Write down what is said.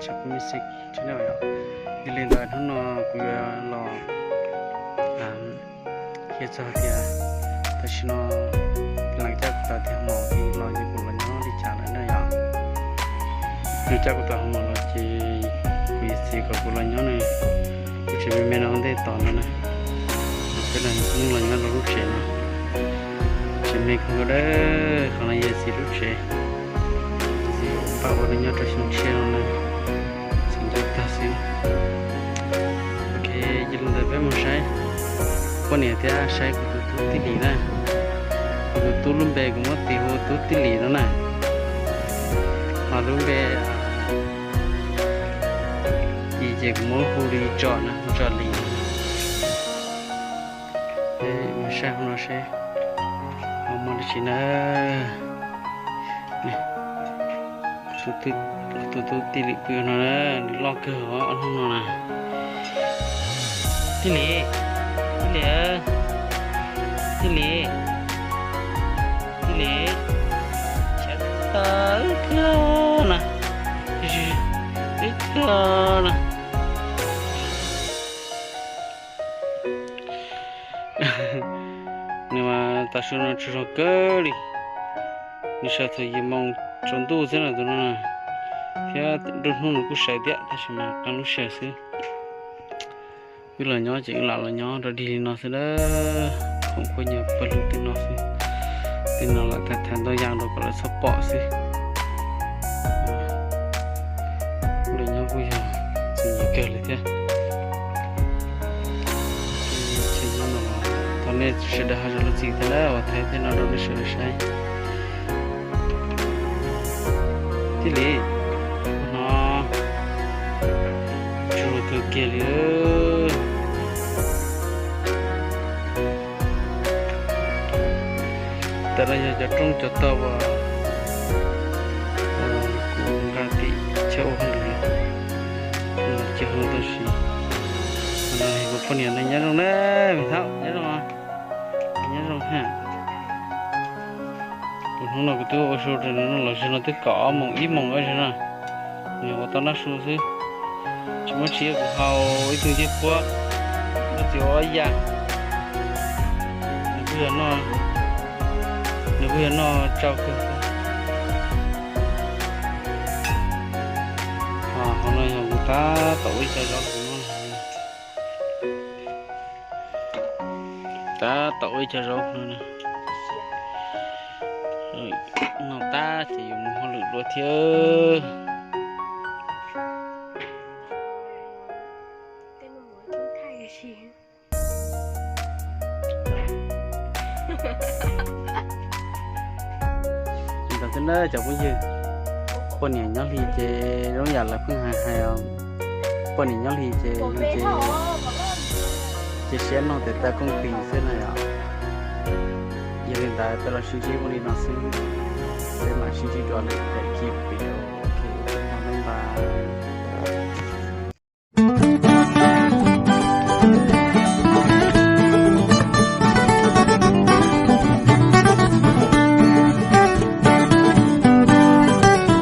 Yog li ntawd hnub no kuv yuav los qhia txog tias tam sim no lawv cab kuv tawm tim hoo maum los ces kuv los nyob li cas lawm na yom. Nws cab kuv tawm hoo maum los ces kuv yawm txiv kom kuv los nyob nws lub tsev me me no ua ntej tos no na. Peb los nyob rau lub tsev no, tsev me kawg nkaus, qhov no yog yawm txiv lub tsev. Yawm txiv pab ua los nyob rau xyoo tshiab no na, txiv nco tag xwb. Ok, yog li ntawd peb mus saib poj niam thiab saib kuv tus tub Tij Lis na. Kuv tus tub lub npe kuv muab tis hu Tub Tij Lis no na, ho lub npe Lis ces kuv muab hu li Tsom na, Tsom Lis. Mus saib hauv no seb ho muaj dab tsi na. Tus tub Tij Lis pw no na, nws loj kawg os, ob hnub no na. Tij Lis, Tij Lis, Tij Lis, Tij Lis, tawv kawg na, tawv kawg na. Nws mas tav su no tsaug zog kawg li. Nws sawv thaum yim moos tsaus ntuj xwb na tus no, thiab nruab hnub nws kuj sawv thiab tab sis mas qee lub sij hawm xwb. Wb los nyob ces wb lam los nyob rau dig li no xwb na, khoom khuab nyias pawg lug tej no xwb. Tej no lam tham tham ntau yam rau kom lawv txhob pom xwb. Wb los nyob kuj yog txom nyem kawg li thiab. Ces nyob no thov nej sawv daws ho zam lub txim thiab na, uas thaij tej no rau nej sawv daws saib. Tij Lis, no tsaug zog kawg kiag li. Ntawm no yog cov roob cov tog uas kuv nqa tim chaw ua hauj lwm, ces hu tab sis no kuv poj niam ne, nyob zoo na, me thaub nyob zoo, nyob zoo ha. Kuv hnub no kuv twb ua su rau nws no los zaum no twb kaum ob moos ib moos lawm zaum no. Nws ua tau noj su xwb, tsis muaj tsis kuv hau ib tug ncej puab, muab txiv ua ob yam. Nws kuj yog noj, nws kuj yog noj tsau kawg xwb. Hauv no yog kuv tab tom ua ib co zaub no, tab tom ua ib co zaub no. Noj tag ces yuav mus hauj lwm dua thiab. Ntawd xwb na cov phooj ywg, poj niam nyob hli ces zoo yam lawv pheej hais hais os, poj niam nyob hli ces, ces, ces siab nug tes taw kooj tis xwb na yom. Yog li ntawd peb los sib ntsib ua li no xwb, peb mam sib ntsib dua lwm daim video.